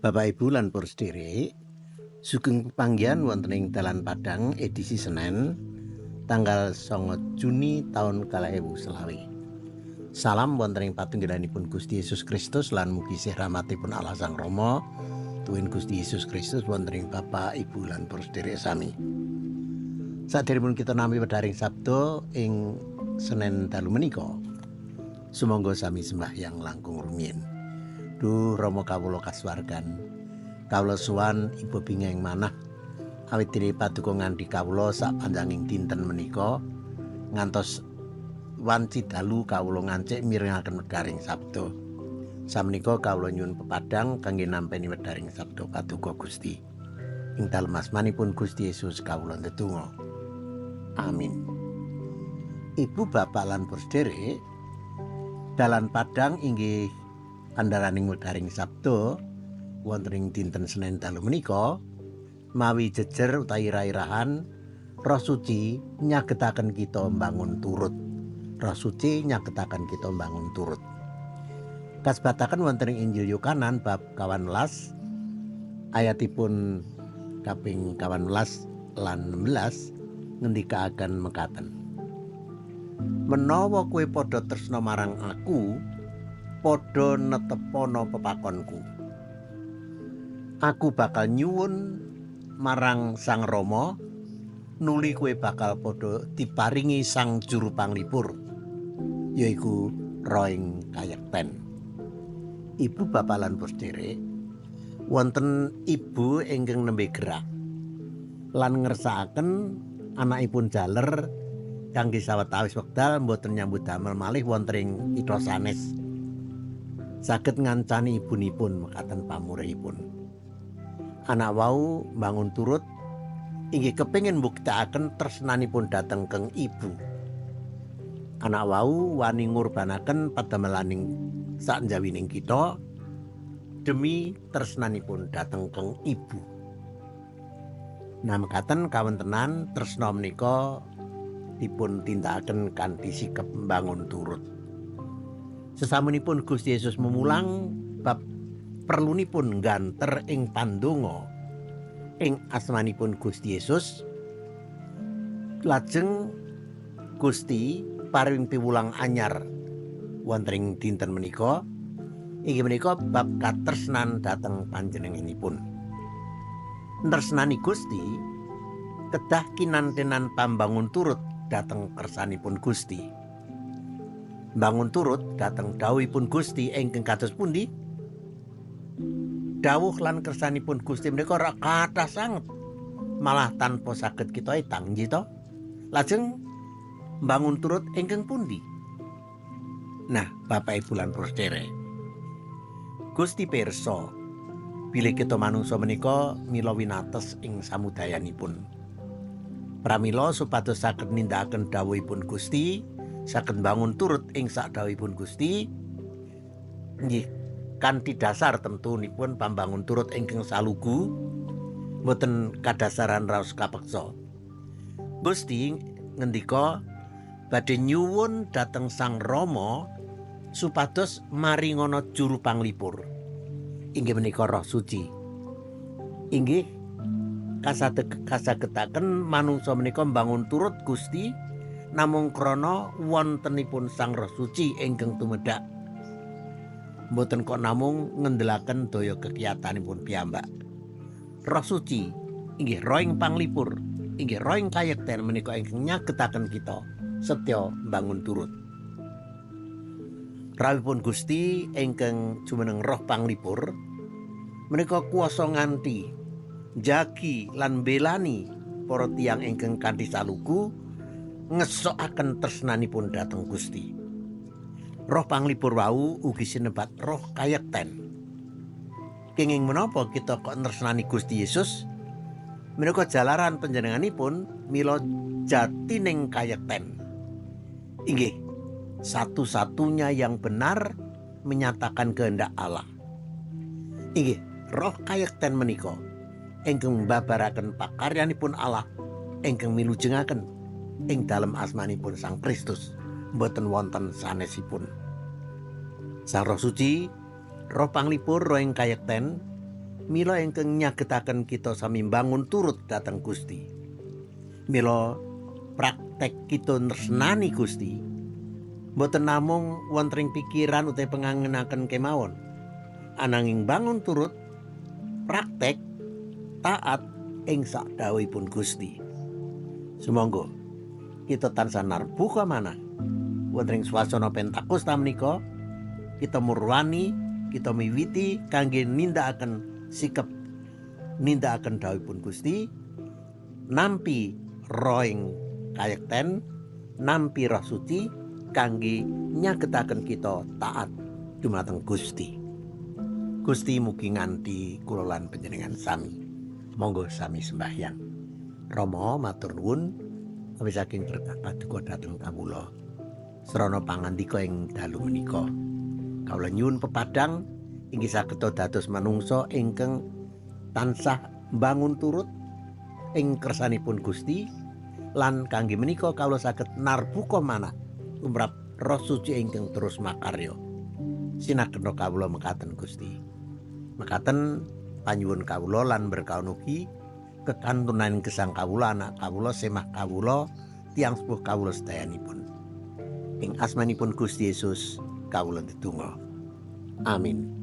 Bapak Ibu lan para sedherek, sugeng pepanggihan wonten ing Dalan Padang edisi Senin tanggal 9 Juni taun 2020. Salam wonten ing patunggilanipun Gusti Yesus Kristus lan mugi sih rahmatipun Allah Sang Rama tuwin Gusti Yesus Kristus wonten ing Bapak Ibu lan para sedherek sami. Saderengipun kita nampi wedharing sabda ing Senin dalu menika, sumangga sami sembahyang langkung rumiyin. Duh Rama kawula kasuwargan, kawula suwan ibu bingeng manah awit dene paduka nganti kawula sapanjanging dinten menika ngantos wanci dalu kawula ngancik mirengaken wedharing sabda. Samenika kawula nyuwun pepadang kangge nampi wedharing sabda paduka Gusti. Ing dalem asmanipun Gusti Yesus kawula ndedonga. Amin. Ibu bapak lan para sedherek, Dalan Padang inggih andharaning wedharing sabda wonten ing dinten Senin dalu menika mawi jejer utawi ira-irahan Roh Suci nyagetaken kita mbangun turut. Roh Suci nyagetaken kita mbangun turut. Kasebataken wonten ing Injil Yohanan bab 18 ayatipun kaping 18 lan 16 ngendikaaken mekaten. Menawa kowe padha tresna marang aku, padha netepono pepakonku. Aku bakal nyuwun marang Sang Rama, nuli kowe bakal padha diparingi Sang Juru Panglipur, yaiku Roh ing Kayekten. Ibu bapak lan sedherek, wonten ibu ingkang nembe gerah lan ngersakaken anakipun jaler kangge sawetawis wekdal mboten nyambut damel malih wonten ing kitha sanes. Saged ngancani ibunipun mekaten pamurihipun. Anak wau mbangun turut inggih kepingin mbuktekaken tresnanipun dhateng keng ibu. Anak wau wani ngurbanaken padamelaning saknjawining kitha demi tresnanipun dhateng keng ibu. Nah mekaten kawontenan tresna menika dipun tindakaken kanthi sikep mbangun turut. Sesamunipun Gusti Yesus memulang bab perlunipun ngganter ing pandonga ing asmanipun Gusti Yesus, lajeng Gusti paring piwulang anyar wonten ing dinten menika, inggih menika bab katresnan dhateng panjenenganipun. Tresnani Gusti kedah kinantenan pambangun turut dhateng kersanipun Gusti. Bangun turut dhateng dawuhipun Gusti ingkang kados pundi? Dawuh lan kersanipun Gusti menika ora kathah sanget, malah tanpa saged kita etang nggih to. Lajeng bangun turut ingkang pundi? Nah, Bapak Ibu lan para sedherek, Gusti pirsa bilih kita manungsa menika mila winates ing samudayanipun. Pramila supados saged nindakaken dawuhipun Gusti, saged bangun turut ing sakdawuhipun Gusti, nggih kanthi dasar tentunipun pambangun turut ingkang salugu, mboten kadasaran raos kapeksa. Gusti ngendika badhe nyuwun dhateng Sang Rama supados maringana juru panglipur, inggih menika Roh Suci. Inggih kasagetaken manungsa menika mbangun turut Gusti namung krana wontenipun Sang Roh Suci ingkang tumedhak. Mboten kok namung ngendelaken daya kekiyatanipun piyambak. Roh Suci inggih roh ing panglipur, inggih roh ing kayekten menika ingkang nyagetaken kita setya mbangun turut. Rawuhipun Gusti ingkang jumeneng Roh Panglipur menika kuwasa nganti njagi lan mbelani para tiyang ingkang kanthi salugu ngesokaken tresnanipun dhateng Gusti. Roh Panglipur wau ugi sinebat Roh Kayekten. Kenging menapa kita kok tresnani Gusti Yesus? Menika jalaran panjenenganipun mila jatining kayekten. Inggih, satu-satunya yang benar menyatakan kehendak Allah. Inggih, Roh Kayekten menika ingkang mbabaraken pakaryanipun Allah ingkang milujengaken ing dalem asmanipun Sang Kristus, mboten wonten sanesipun. Sang Roh Suci, Roh Panglipur, Roh ing Kayekten Mila ingkang nyagetaken kita sami mbangun turut dhateng Gusti. Mila praktek kita nresnani Gusti mboten namung wonten ing pikiran utawi pengangenaken kemawon, ananging bangun turut praktek taat ing sakdhawuhipun Gusti. Sumangga kita tansah narbuka manah wonten ing swasana Pentakosta menika, kita murwani, kita miwiti kangge nindakaken sikep, nindakaken dhawuhipun Gusti, nampi roh ing kayekten, nampi Roh Suci kangge nyagetaken kita taat dumateng Gusti. Gusti mugi nganti kula lan panjenengan sami. Monggo sami sembahyang. Rama matur nuwun awit saking berkah paduka dhateng kawula. Srana pangandika ing dalu menika. Kawula nyuwun pepadang inggih saged dados manungsa ingkang tansah mbangun turut ing kersanipun Gusti lan kangge menika kawula saged narbuka manah tumrap Roh Suci ingkang terus makarya. Sinagena kawula mekaten Gusti. Mekaten panyuwun kawula lan berkah ugi kekantunan gesang kawula, anak kawula, semah kawula, tiyang sepuh kawula sedayanipun. Ing asmanipun Gusti Yesus kawula ndedonga. Amin.